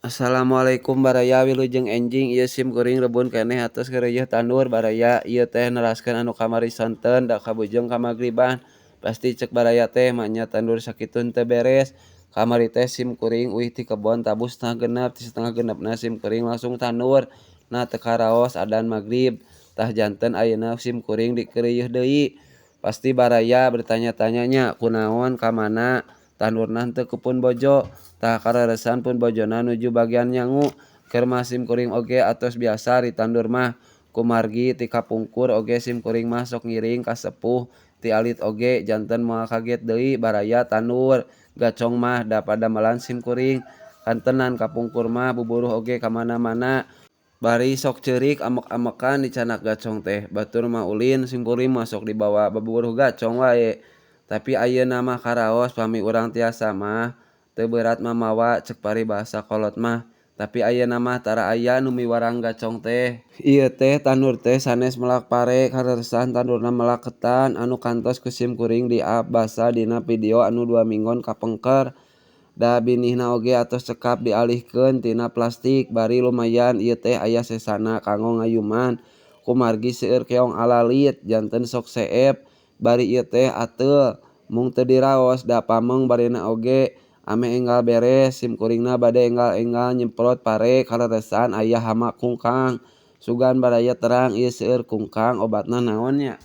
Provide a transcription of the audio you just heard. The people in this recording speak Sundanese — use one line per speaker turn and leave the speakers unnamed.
Assalamualaikum baraya wilujeng enjing ieu sim kuring rebun keneh atos kareuyeuh tandur baraya ieu teh neraskeun anu kamari sonten da kabujeng ka magriban. Pasti cek baraya teh maenya tandur sakitu henteu beres. Kamari teh sim kuring uih ti kebon tabuh setengah genep, ti setengah genepna sim kuring langsung tandur. Nah teu karaos adan magrib tah janten ayeuna sim kuring dikeureuyeun deui. Pasti baraya bertanya-tanya nya kunaon ka mana tandurna henteu ku pun bojo. Tah kaleresan pun bojona nuju bagian nyangu keur mah sim kuring oge atos biasa ari tandur mah. Kumargi ti kapungkur oge sim kuring mah sok ngiring ka sepuh ti alit oge janten moal kaget deui baraya tandur. Gacong mah da padamelan sim kuring. Kantenan kapungkur mah buburuh oge ka mana-mana. Bari sok ceurik ambek-ambekan dicandak gacong teh. Batur mah ulin sim kuring mah sok dibawa baburuh gacong wae. Tapi ayeuna mah karaos pami urang tiasa mah teu berat mamawa cek paribasa kolot mah. Tapi ayeuna mah tara aya nu miwarang gacong teh. Ieu teh tandur teh sanes melak pare kaleresan tandurna melak ketan anu kantos ku sim kuring di-up basa dina video anu 2 minggon kapengker. Da binihna oge atos cekap dialihkeun tina plastik bari lumayan ieu teh aya sesana kanggo ngayuman. Kumargi seueur keong alalit janten sok seep bari ieu teh ateul mung teu diraos da pameng barina oge ameh enggal beres sim kuringna bade enggal-enggal nyemprot pare kaleresan aya hama kungkang. Sugan baraya terang ieu seueur kungkang obatna naon nya.